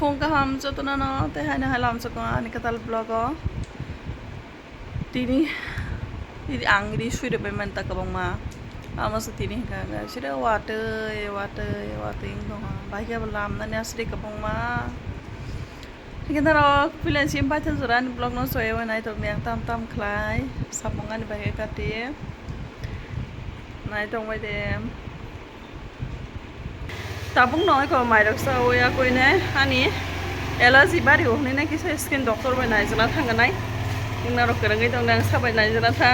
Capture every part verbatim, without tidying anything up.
Phung kaham jotono no tei haino hai lamsok ani kwtal vlog o. Tini, tini ang ri sui rwbai manta kwbangma. Amo se tini hwnkha hwnkha sire watwi, watwi, watwi wng tongo. Bahai khe bo lamnani aswk kwbangma. Hwnkhe norok puila sim paithak jora ani vlog no chaya bai naithok ni ang tam tam khlai. Samung ani bahai khe kati. Naithok bai de. Tabuk no eko mairok sa o ya koine ani allergy bari o hinui kisa skin doctor bai naijana thangna nai. Ning norok kwrwngwi tong nang sabai naijana tha.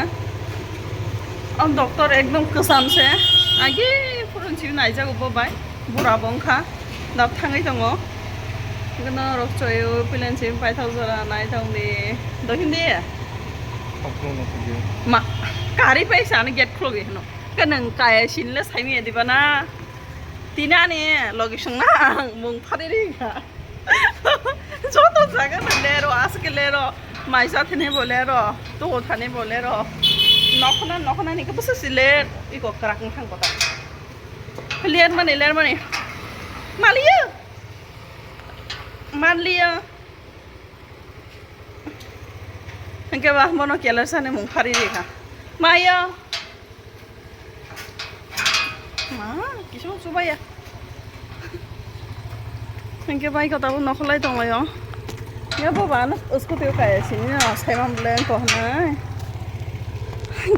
Am doctor ekdom kwcham se. Agi phurun si naijago bo bai. Bura bo wngkha. Dap thangwi tongo. Gana rok choi o pilen si paithak jora nai tong di. Dohin di. Ma kari pai sa ani gate khulogwi hino. Ka nwng kaya sinle saimaya diba na? Tini ani logi songna ang mung phari ri kha. Joto jaga no lero, aske lero, maisa thani bo lero, toho thani bo lero. Nokhona, nokhona ni khe bwsa si ler, iko kwrak wng thang kota. Ler mani, ler mani. Maliya. Maliya. Hwnkhe ba bono keler sani mung phari ri kha. Maya. Ma, kisa chubaya. Hwnkhe bai kota bo nokhorlai tonglaio. Ya bo ba no scooty o kaya sini na saiman bole ko hwnai.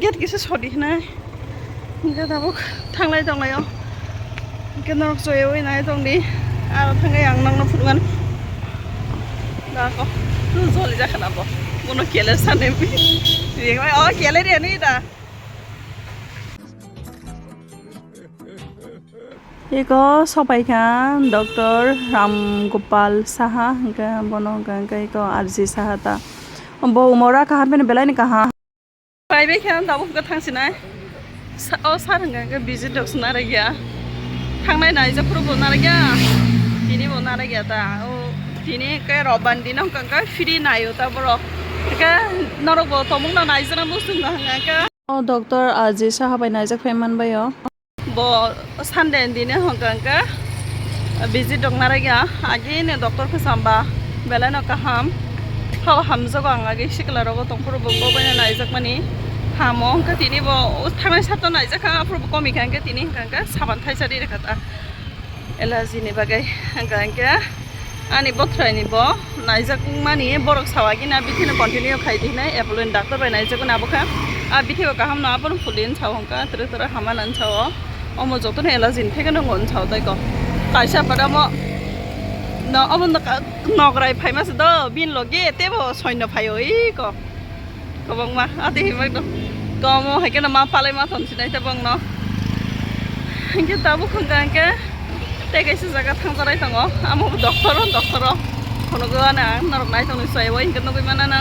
Gate kisa sodi hwnai. Hwnkhe tabuk thanglai tonglaio. Hwnkhe norok choyawi nai tongdi. Aro thangwi ang nokno phunukgani. Dako. Tu joli jakha na bo. Bono keler sani. Yekbai o keler yani da. Iko sopai kha Doctor Ram Gopal Saha, hwnkhe bono hwnkhe iko R J Saha ta. Bo umora kaham bini belai ni kaham. Pai bai khe ang tabuk hwnkhe thang sinai. Sa-, o sir hwnkhe hwnkhe visit rok se narakya. Thangnai naijak phuru bo narakya. Tini bo narakya ta. O tini hwnkhe Robban dino hwnkhe hwnkhe free naio ta borok. Hwnkhe norok bo tongmung no naijakna muchung no hwnkhe hwnkhe. O doctor Aji Saha bai naijak phai manbai o. Bo Sunday ni dine hwnkha hwnkha visit rok narakya, agi ni doctor khe samba belai no kaham. Hao hamjago ang agi sikla rogo tongphuru bo bobaino naijakmani hamo, hwnkhe tini bo thangnai sato naijakha, aphuru bo komikha, hwnkhe tini hwnkha hwnkhe saban thaisa ri rwkha ta allergy ni bagwi, hwnkha hwnkhe. Ani bothrai ni bo naijak mani borok sawa gina bithi no continue khai di hinai Apollo ni doctor bai naijak mani abo khe a bithi bo kaham no abono phuli hinwi sao hwnkha tere tere hama nang sao omo joto no allergy ni theke no hwnwi sao tei ko kaisa pada mo no omo no ka nograi phaima se do bini loge tebo soino phaio iko. Kwbangma, ati himai do. Komo hai khe no ma palai ma thon sinai ta bongno. Hingke tabuk hwnkha hingke tei kaisa jaga thangjarai tongo. Amo bo doctor o, doctor o. Phunukgo ano ang norok nai tongni chwrai o hingke nugui mana no.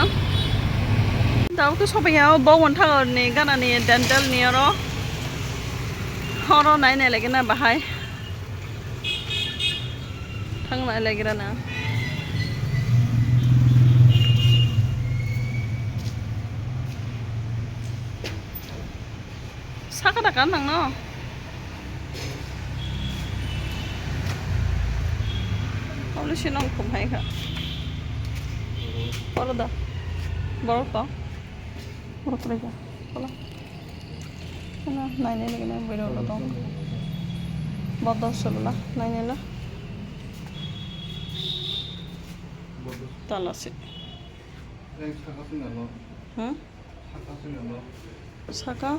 Tabuk to sobai ya o bo monthago ni gana ni dental ni oro. Oro nai nai lagi na bahai. Thang nai lagi rana. Saka da kan nang no. Obole si nong khum hai kha. Oro da. Borok to. Borok kwrwi kha. Kola. Kola nai nai lagi na borok rok tong. Bodo se bwla nai nai la. Tala se. Hmm? Saka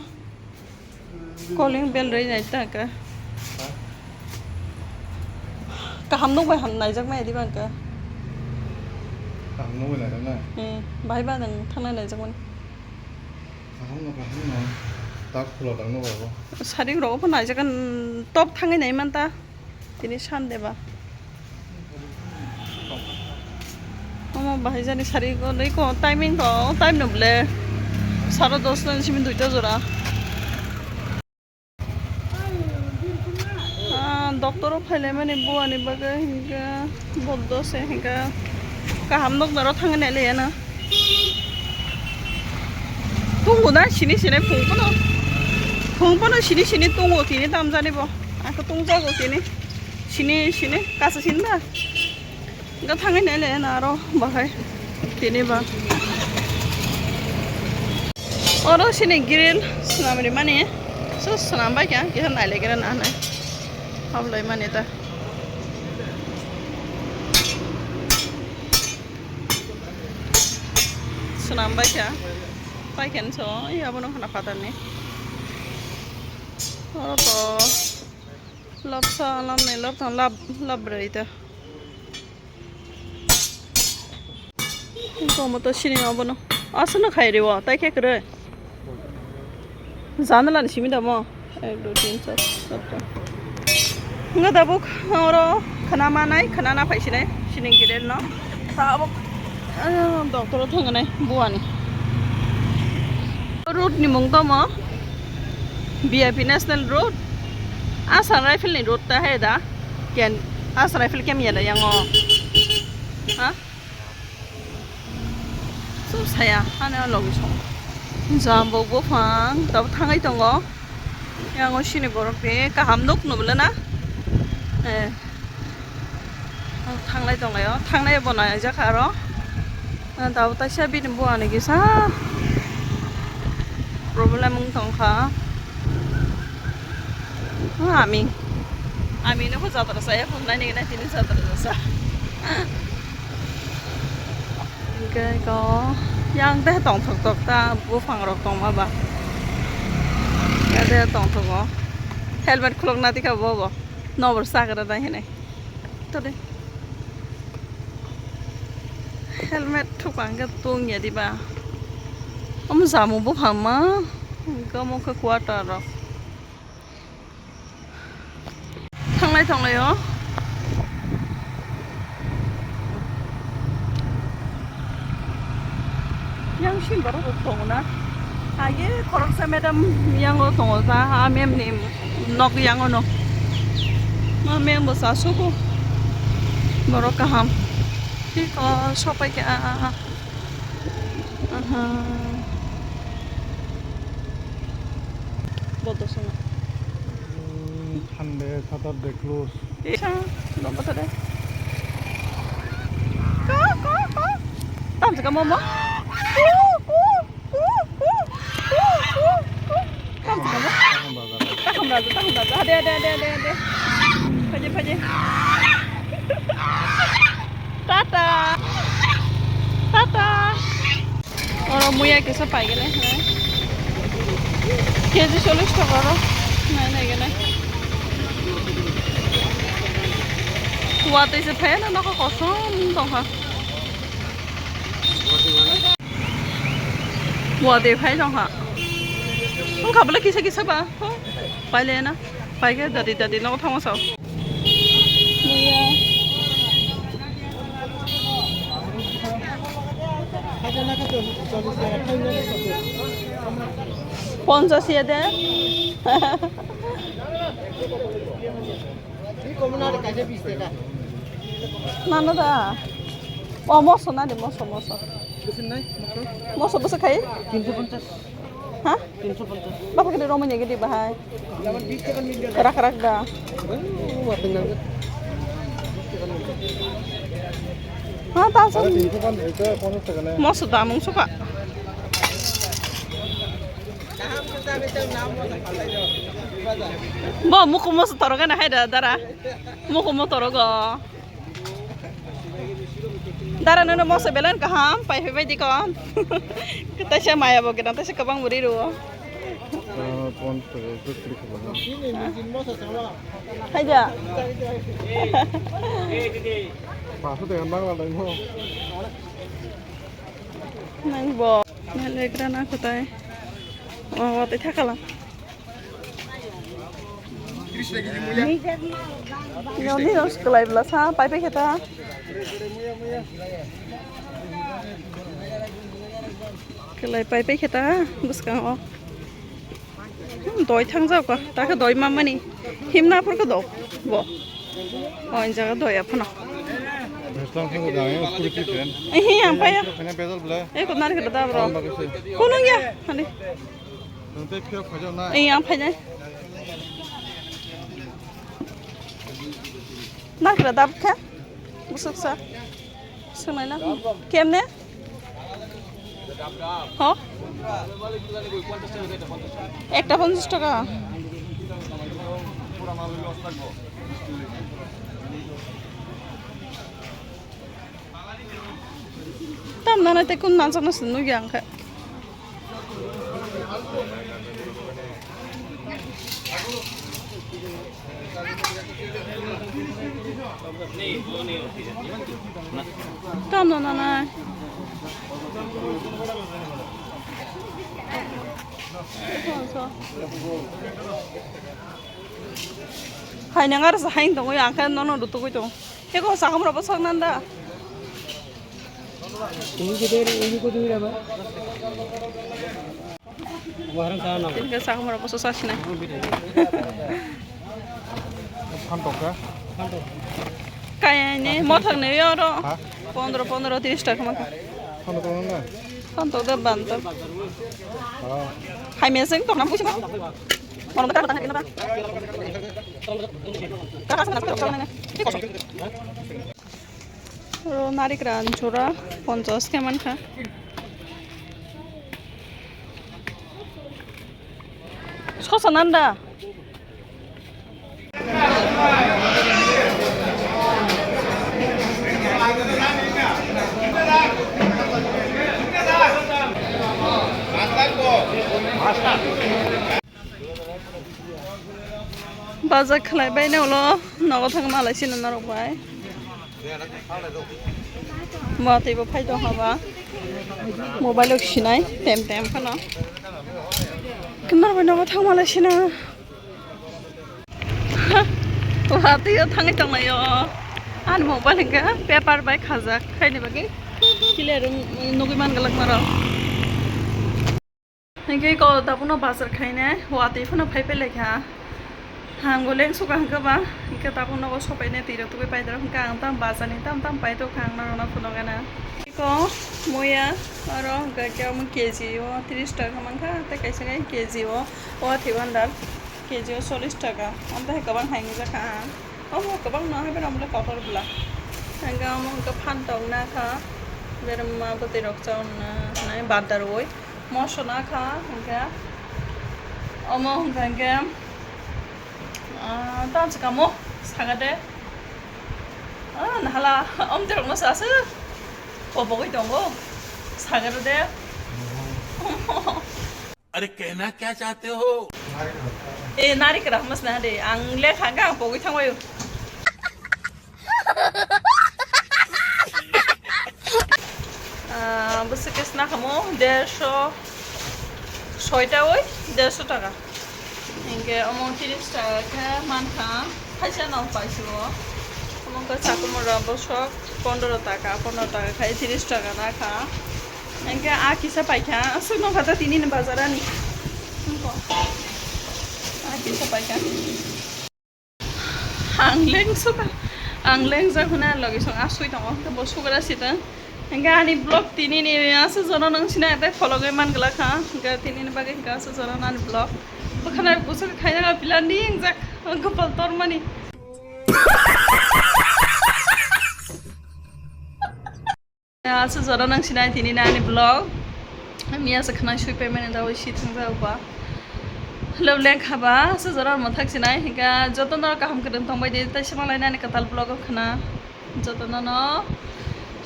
calling bell ring nai ta ka. Kaham nung bai ham naijak mai di bang ka. Kaham nung bai naijak na? Hmm, bahai ba nang thang nai naijak mani. Kaham no, kaham no. Tak khulo dang no ba. Saring rok pho naijak an top thangai nai man ta. Tini Sunday ba. Omo bahai jani sari ko, nei ko timing ko, time no ble. Saro dos na simi duita jora. Ah, doctor o phaile mani buani bagwi hinga boddo se hinga kaham nok daro thangani le yana. Tungo da sini sini phung pono. Phung pono sini sini tungo tini tam jani bo. Ako tungjago tini. Sini sini kasa sini da. Ga thangai nai le na aro bahai tini ba. Oro sini grill swnam rimani. So swnam bai kha, kisa nai le gira na nai. Hablai mani ta. Swnam bai kha. Pai kha so, ya bono khana phatar ni. Oro to lobsa lamni lobthang lab lab broi ta. Tomato sini obono. Aswkno khai rw, tai khe kwrwi. Janala ni simi da mo. Ek, dui, tin, char, char ta. Wngkha tabuk oro khna manai, khna na phai sinai, sining kider no. Tabuk, ah, doctor o thang nai, buani. Road ni mung tamo, V I P National Road. Assam Rifle ni road ta hai da. Ken, Assam Rifle kem ya da yang o. Ha? So saya, ano logi song. Jambok buphang, tabuk thangai tongo. Yang o sini borok ni kaham nuk nubla na. Eh. Thanglai tonglaio, thangnai bo nai jak aro. Tabuk taisa bini buani kisa problem wng tongkha. Ami, ami no jatra saya phone nai nai tini jatra jasa. Hingke ko yang teh tongthok tok ta buphang rok tongma ba. Ya teh tongthok o. Helmet khulok na tikha bo bo. Nobor sagra dai hinai. Tode. Helmet thupang ke tung ya diba. Om jamu buphang ma. Gamo ke quarter rok. Thanglai tonglaio. Yang sini borok rok tongo na. Age khoroksa madam yang o tongo ta, a ma'am ni nok yang o no. Ma ma'am bo sa suku. Borok kaham. Tiko sopai ke a. Aha. Bodo sona. Hmm, Sunday, Saturday close. Isa, dong kata deh. Ko, ko, ko. Tam saka momo. Ko, ko, ko, ko, ko, ko, ko. Tam saka mo. Tahun baru, tahun baru. Ade, ade, ade, ade, ade. Paje, paje. Tata. Tata. Oro muya kisa paigene, hwnwi. K G chollish taka oro. Nai, nai, gene. Watwi se phaiya na nokha kosom tongkha. Watwi phai tongkha. Wngkha bwle kisa kisa ba. Pailena. Paikhe dadi dadi nogo thango sao. Muya. Ponchas ya de. Nana da. O moso na de, moso, moso. Moso bwswk khai? Ha? Bapha khe romani gidi bahai. Rak rak da. Ha, ta sa. Moso da mung suka. Bo muku moso toroga na hai da dara. Muku mo torogo. Dara nono moso belan kaham pai phai bai dikon. Taisa maya bo gedang taisa kabang buri ro. Haja. Nang bo. Nang legra na kutai. Oh, tei thakalang. Yoni rok kwlai bwla sa pai pai khe ta. Kwlai pai pai khe ta bwskango. Hmm, doi thangjak kha ta khe doi mamani himna phur khe do bo. O jaga doi aphano. Ehi ang paya. Eko nari khe da bro. Kunung ya hani. Ei, ang phainai. Nakra dap kha? Busuk sa. Swngnai na? Kemne? Ho? Ekta ponchash taka. Tam nana te kun nansa nasi nugya angkhe. Tamo nana. Hai nang ar sa hain tongoi, angkhe nono rutugoi tong. Eko sakamrok bwswk nanda. Ini kita ini kudu ini apa? Buharang sana. Ini ke sakamrok bwswk sasinai. Phantok ka? Kaya ini mothok ne yo ro. Ha? Pondro, pondro, tiris taka maka. Phantok na? Phantok da bantok. Oh. Hai meseng tok nam pusi ma. Mono da kan da. Oro narikra jora ponchash khe mankha. Sosa nanda. Bazar khlai bai ne ulo nogo thang malai sino norok bai. Ba tei bo phai tong haba. Mobile o sinai tem tem phano. Norok bai nogo thang malai sino. Wa tei o thangwi tong lai o. Ani mobile hwnkhe paper bai khajak khaini bagwi clear wng-, nugwi man glak norok. Hingke iko tabukno bazar khainai watwi phano phai phai laikha. Hango lengsuka hingke ba, hingke tabukno nogo sopainai twi rok tugui paidoro hingke ang tam bazar ni tam tam paitokha ang norokno phunukgana. Iko muya oro hingke khe omo K G o tris taka mankha tei kaisa khe K G o watwi bandar K G o chollish taka. Amtwi hai kwbang hai wngjakha ang. Omo kwbangno hai phano omo le kotor bwla. Hingke omo hingke phantok nakha berma bwtwi rok chauna hinwi bandar oi. Moso nakha hingke omo hingka hingke, ah, tamo se kamo sagade. Ah, nahala omte rok moso aswk kobogoi tongo sagade. अरे कहना क्या चाहते हो? E nari kra mas na de ang lekha ga pogoi thangwayo. Ah, bwswk khe sna kamo dersho, soita oi dersho taka. Hingke omo tris taka khe mankha, kaisa no paisio. Omo khe chakumura bosok pondro taka, pondro taka khai tris taka nakha. Hingke a kisa paikha, aswk nokha ta tini ni bazar ani. Hingko. A kisa paikha. Ang lengsuka, ang lengjak hwnwi ani logi song aswi tongo, hwnkhe bo sugra sitwng. Hwnkhe ani vlog tini ni aswk jono nung sinai tei phologwi man glak kha, hwnkhe tini ni bagwi hwnkhe aswk jono ani vlog. Bwkhana bwswk khaina pila ningjak, gopal tormani. Aswk jora nang sinai tini nani vlog. Miya se khna sui payment ni dawi si thang jao ba. Hello leng khaba aswk jora mo thak sinai hinka joto no kaham kwrwng tong bai di tai se malai nani kwtal vlog o khna. Joto no no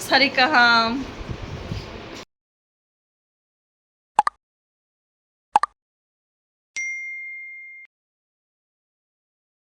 sari kaham.